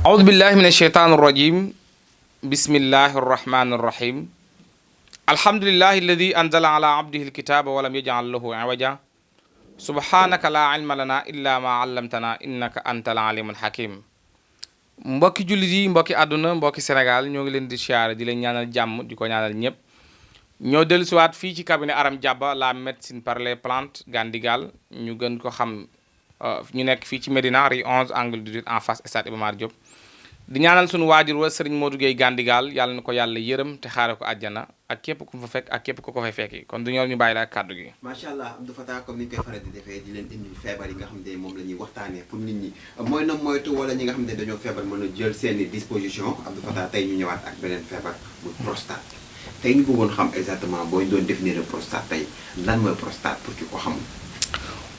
أعوذ بالله من الشيطان الرجيم بسم الله الرحمن الرحيم الحمد لله الذي أنزل على عبده الكتاب ولم يجعل له عوجا سبحانك لا علم لنا إلا ما علمتنا إنك أنت العليم الحكيم mbokki jullit yi mbokki àdduna mbokki Sénégal ñoo ngi leen di siyaare di leen ñaanal jàmm di ko ñaanal ñëpp ñoo dellusiwaat fii ci cabinet Aram Diaba la médecine par les plantes Gandigal ñu gën ko xam ñu nekk fii ci Médina rue 11 angle 18 en face stade Iba Mar Diop di ñaanal sunu waajur wa Serigne Modou Gueye Gandigal yàlla na ko yàlla yërëm te xaare ko àjjana ak képp ku fa fekk ak képp ku ko fay fekki kon du ñoo ñu bàyyi la ak kàddu gi. macha allah Abdou Fatah comme ni ñu koy faral di defee di leen indi feebar yi nga xam ne moom la ñuy waxtaanee pour nit ñi mooy na moytu wala ñi nga xam ne dañoo feebar mën a jël seeni disposition Abdou Fatah tey ñu ñëwaat ak beneen feebar bu prostate tey ñu bëggoon xam exactement boo ñu doon définir prostate tey lan mooy prostate pour ki ko xamul.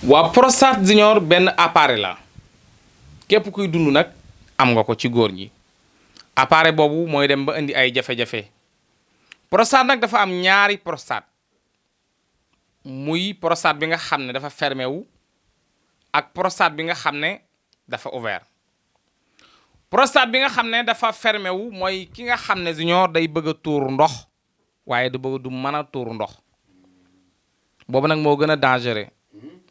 waa prostate junior benn appareil la képp kuy dund nag am nga ko ci góor ñi appareil boobu mooy dem ba indi ay jafe-jafe prostate nag dafa am ñaari prostate muy prostate bi nga xam ne dafa fermé wu ak prostate bi nga xam ne dafa ouvert prostate bi nga xam ne dafa fermé wu mooy ki nga xam ne junior day bëgg a tuur ndox waaye du mën a tuur ndox boobu nag moo gën a dangereux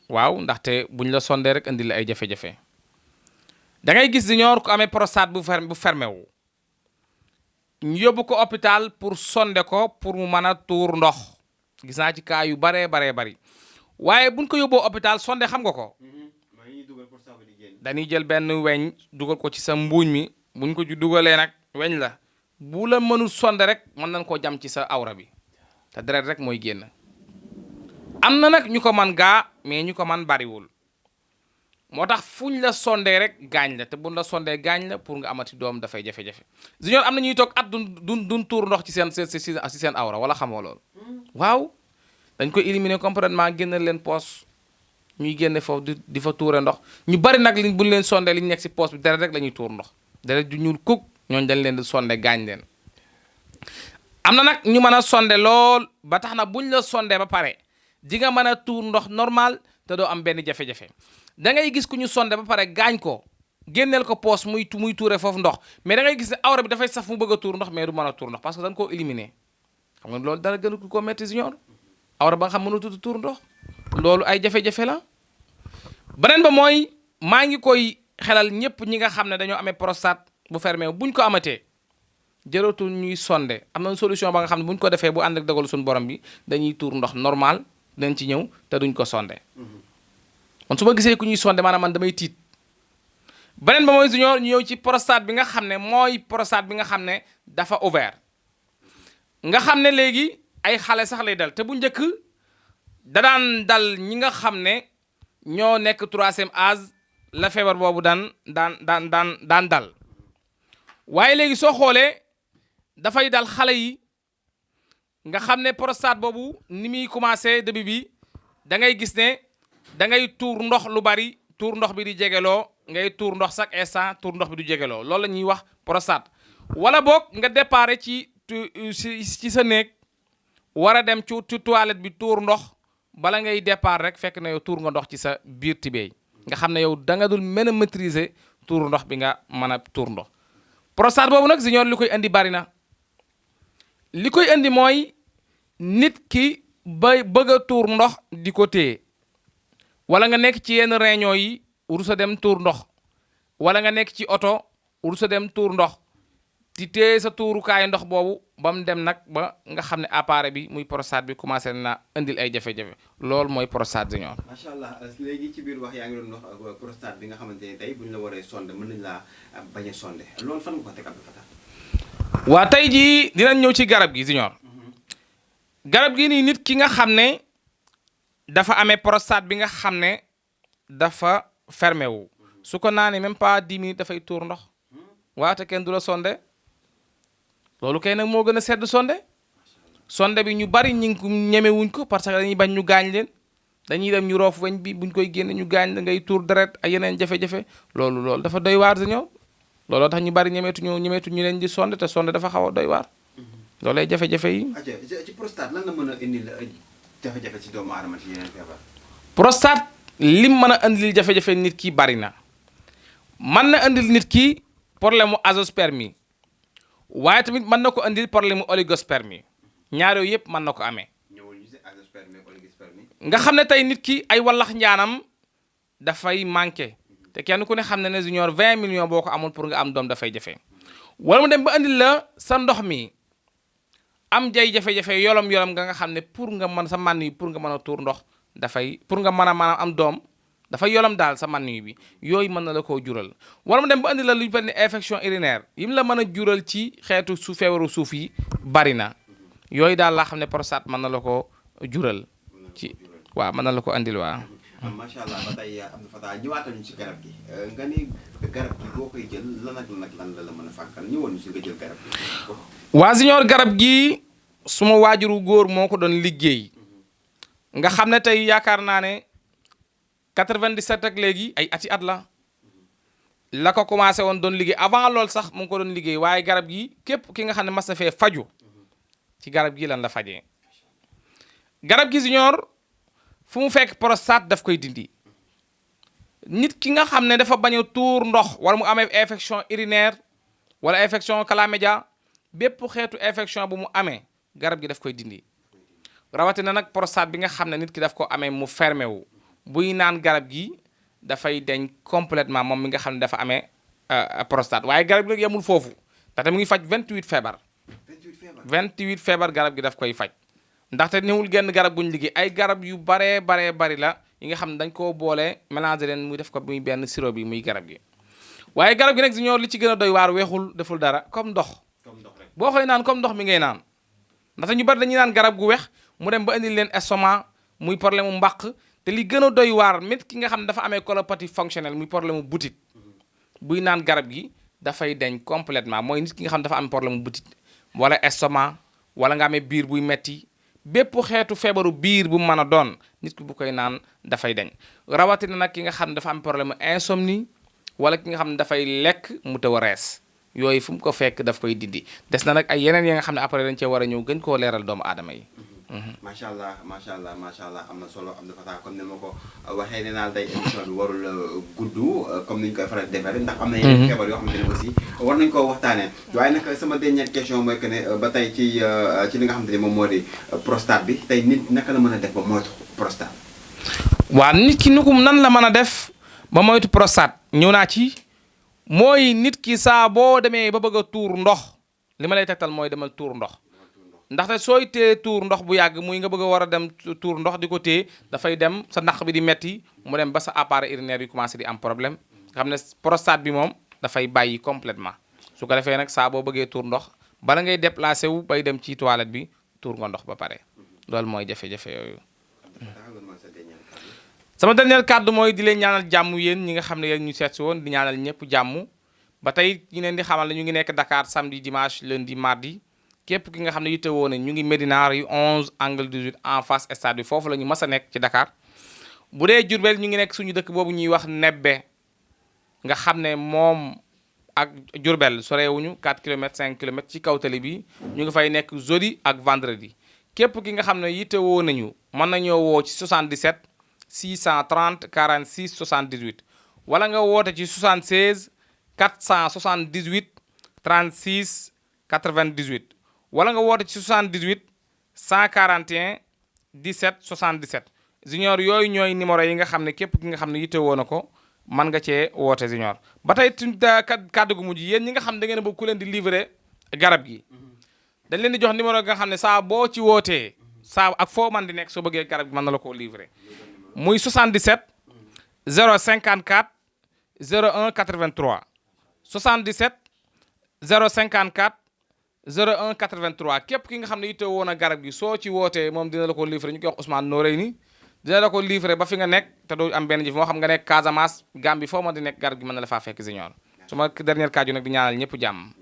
waaw ndaxte buñ la sondee rek indi la ay jafe-jafe da ngay gis junior ku amee prostate bu fermé wu ñu yóbbu ko hôpital pour sonde ko pour mu mën a tuur ndox gis naa ci cas yu baree bari waaye buñ ko yóbboo hôpital sonde xam nga ko dañuy jël benn weñ dugal ko ci sa mbuuñ mi buñ ko ci dugalee nag weñ la bu la mënul sonde rek mën nañ koo jam ci sa awra bi te deret rek mooy génn am na nag ñu ko man gaa mais ñu ko man bariwul moo tax fuñ la sondee rek gaañ la te buñ la sondee gaañ la pour nga amati doom dafay jafe-jafe junior am na ñuy toog at dun tuur ndox ci seen awra wala xamoo loolu waaw dañ koy éliminer complètement génne leen poos ñuy génne foofu di fa tuure ndox ñu bari nag buñ leen sondee li ñu nekk si poos bi deret rek la ñuy tuur ndox deret ju ñuul kuk ñooñu dañ leen di sonde gaañ leen am na nag ñu mën a sonde lool ba tax na buñ la sondee ba pare di nga mën a tuur ndox normal te doo am benn jafe-jafe da ngay gis ku ñu sonde ba pare gaañ ko génneel ko poos muy tuure foofu ndox mais da ngay gis ne awra bi dafay saf mu bëgg a tuur ndox mais du mën a tuur ndox parce que dañ koo éliminer xam nga loolu dara gën ko métti junior awra ba nga xam mënatu tuur ndox loolu ay jafe-jafe la beneen ba mooy maa ngi koy xelal ñëpp ñi nga xam ne dañoo amee prostate bu fermé buñ ko amatee jërëtul ñuy sonde am na solution ba nga xam ne buñ ko defee bu ànd ak dogalu suñu borom bi dañuy tuur ndox normal dañ ci ñëw te duñ ko sonde man su ma gisee ku ñuy sonde maanaam man damay tiit beneen ba mooy junior ñu ñëw ci prostate bi nga xam ne mooy prostate bi nga xam ne dafa ouvert nga xam ne léegi ay xale sax lay dal te bu njëkk da daan dal ñi nga xam ne ñoo nekk 3e âge la feebar boobu daan dal waaye léegi soo xoolee dafay dal xale yi nga xam ne prostate boobu ni muy commencé début bi da ngay gis ne da ngay tuur ndox lu bari tuur ndox bi di jegeloo ngay tuur ndox chaque instant tuur ndox bi du jegeloo loolu la ñuy wax prostate wala boog nga déparé ci sa néeg war a dem ci toilette bi tuur ndox bala ngay départ rek fekk na yow tuur nga ndox ci sa biir tibéy nga xam ne yow da nga dul mën a maîtriser tuur ndox bi nga mën a tuur ndox prostate boobu nag junior li koy indi bari na li koy indi mooy nit ki bëgg a tuur ndox di ko téye wala nga nekk ci yenn réunion yi rusa dem tuur ndox wala nga nekk ci oto rusa dem tuur ndox di téye sa tuurukaay ndox boobu ba mu dem nag ba nga xam ne appareil bi muy prostate bi commencé na indil ay jafe-jafe loolu mooy prostate junior. macha allah léegi ci biir wax yaa ngi doon wax prostate bi nga xamante ne tey bu ñu la waree sonde mën nañ laa bañ a sonde loolu fan nga ko teg Abdou Fatah. waa tey jii dinañ ñëw ci garab gi junior. garab gi nii nit ki nga xam ne dafa amee prostate bi nga xam ne dafa fermé wu su ko naanee même pas 10 minutes dafay tuur ndox waate kenn du la sonde loolu kay nag moo gën a sedd sonde bi ñu bari ñu ngi ñemewuñ ko parce que dañuy bañ ñu gaañ leen dañuy dem ñu roof weñ bi buñ koy génne ñu gaañ la ngay tuur deret ay yeneen jafe-jafe loolu dafa doy waar ñëw looloo tax ñu bari ñemeetu ñu leen di sonde te sonde dafa xaw a doy waar loolu ay jafe-jafe yi. ci prostate lan la mën a indi la jafe-jafe ci doomu aadama ci yeneen feebar. prostate lim mën a indil jafe-jafe nit ki bari na mën na indil nit ki problème mu azoospermie waaye tamit mën na ko andil problème mu oligospermie ñaar yooyu yëpp mën na ko amee. ñëwul ñu si azoospermie oligospermie. nga xam ne tey nit ki ay wallax njaanam dafay manqué te kenn ku ne xam ne junior 20 millions boo ko amul pour nga am doom dafay jafe wala mu dem ba andil la sa ndox mi am jay jafe-jafe yolom nga xam ne pour nga mën sa mànn yi pour nga mën a tuur ndox dafay pour nga mën a am doom dafay yolom daal sa mànn yi bi yooyu mën na la koo jural wala mu dem ba andil la lu ñu ne infection urinaire yim la mën a jural ci xeetu feebaru suuf yi bari na yooyu daal laa xam ne prostate mën na la ko jural ci waaw mën na la ko andil waa macha allah ba tey Abdou Fatah ñëwaatal ñu ci garab gi nga ni garab gi boo koy jël lan la mën a fànkal ñëwoon ñu si nga jël garab gi. waa junior garab gi suma waajuru góor moo ko doon liggéey nga xam ne tey yaakaar naa ne 97 ak léegi ay at la ko commencé woon doon liggéey avant loolu sax mu ngi ko doon liggéey waaye garab gi képp ki nga xam ne mas na fee faju ci garab gi lan la fajee garab gi junior fu mu fekk prostate daf koy dindi nit ki nga xam ne dafa bañ a tuur ndox wala mu amee infection urinaire wala infection chlamydia bépp xeetu infection bu mu amee garab gi daf koy dindi rawatina nag prostate bi nga xam ne nit ki daf ko amee mu fermé wu buy naan garab gi dafay deñ complètement moom mi nga xam ne dafa amee prostate waaye garab gi nag yemul foofu ndaxte mu ngi faj 28 feebar 28 feebar garab gi daf koy faj ndaxte newul genn garab guñ liggéey ay garab yu baree bari la yi nga xam ne dañ koo boole mélanger leen muy def ko muy benn sirop bi muy garab gi waaye garab gi nag junior li ci gën a doy waar weexul deful dara comme ndox boo koy naan comme ndox mi ngay naan ndaxte ñu bari dañuy naan garab gu weex mu dem ba indil leen estomac muy problème mu mbaq te li gën a doy waar nit ki nga xam ne dafa amee colopathie fonctionnelle muy problème mu butit buy naan garab gi dafay deñ complètement mooy nit ki nga xam ne dafa am problème mu butit wala estomac wala nga amee biir buy metti bépp xeetu feebaru biir bu mën a doon nit ki bu koy naan dafay dañ rawatina nag ki nga xam ne dafa am problème insomnie wala ki nga xam ne dafay lekk mu taw a rees yooyu fu mu ko fekk daf koy dindi des na nag ay yeneen yi nga xam ne après dañ cee war a ñëw gën koo leeral doomu aadama yi. macha allah am na solo Abdou Fatah comme ni ma ko waxee ne naa day émission bi warul gudd comme ni ñu koy faral di defee ndax am na yeneen feebar yoo xamante ne aussi war nañu koo waxtaanee waaye nag sama dernière question mooy que ne ba tey ci li nga xamante ne moom moo di prostate bi tey nit naka la mën a def ba moytu prostate. waa nit ki nan la mën a def ba moytu prostate ñëw naa ci mooy nit ki saa boo demee ba bëgg a tuur ndox li ma lay tegtal mooy demal tuur ndox. ndaxte sooy téye tuur ndox bu yàgg muy nga bëgg a war a dem tuur ndox di ko téye dafay dem sa naq bi di metti mu dem ba sa appareil urinaire yi commencé di am problème nga xam ne prostate bi moom dafay bàyyi complètement su ko defee nag saa boo bëggee tuur ndox bala ngay déplacé wu bay dem ci toilette bi tuur nga ndox ba pare loolu mooy jafe-jafe yooyu. sama dernier kàddu mooy di leen ñaanal jàmm yéen ñi nga xam ne yéen ñu seet si woon di ñaanal ñëpp jàmm ba tey ñu leen di xamal ne ñu ngi nekk Dakar samedi dimanche lundi mardi. képp ki nga xam ne yitte woo ne ñu ngi Médina rue 11 angle 18 en face stade bi foofu la ñu mas a nekk ci Dakar bu dee Diourbel ñu ngi nekk suñu dëkk boobu ñuy wax Nebbe nga xam ne moom ak Diourbel sorewuñu 4 kilomètres 5 kilomètres ci kaw tali bi ñu ngi fay nekk jeudi ak vendredi képp ki nga xam ne yitte woo nañu mën nañoo woo ci 77 630 46 78 wala nga woote ci 76 478 36 98 wala nga woote ci 78 141 17 77 junior yooyu ñooy numéro yi nga xam ne képp ki nga xam ne yitte woo na ko mën nga cee woote junior ba tey kàddu gu mujj yéen ñi nga xam ne da ngeen a bëgg ku leen di livrer garab gi dañ leen di jox numéro nga xam ne saa boo ci wootee saa ak foo man di nekk soo bëggee garab gi mën na la koo livrer muy 77 054 01 83 77 054 01 83 képp ki nga xam ne yitte woon a garab gi soo ci wootee moom dina la ko livrer ñu koy wax Ousmane Noreyni dina la ko livrer ba fi nga nekk te doo am benn jëf moo xam nga nekk Casamance Gambie foo ma di nekk garab gi mën na la faa fekk junior su ma dernier kàddu nag di ñaanal ñëpp jàmm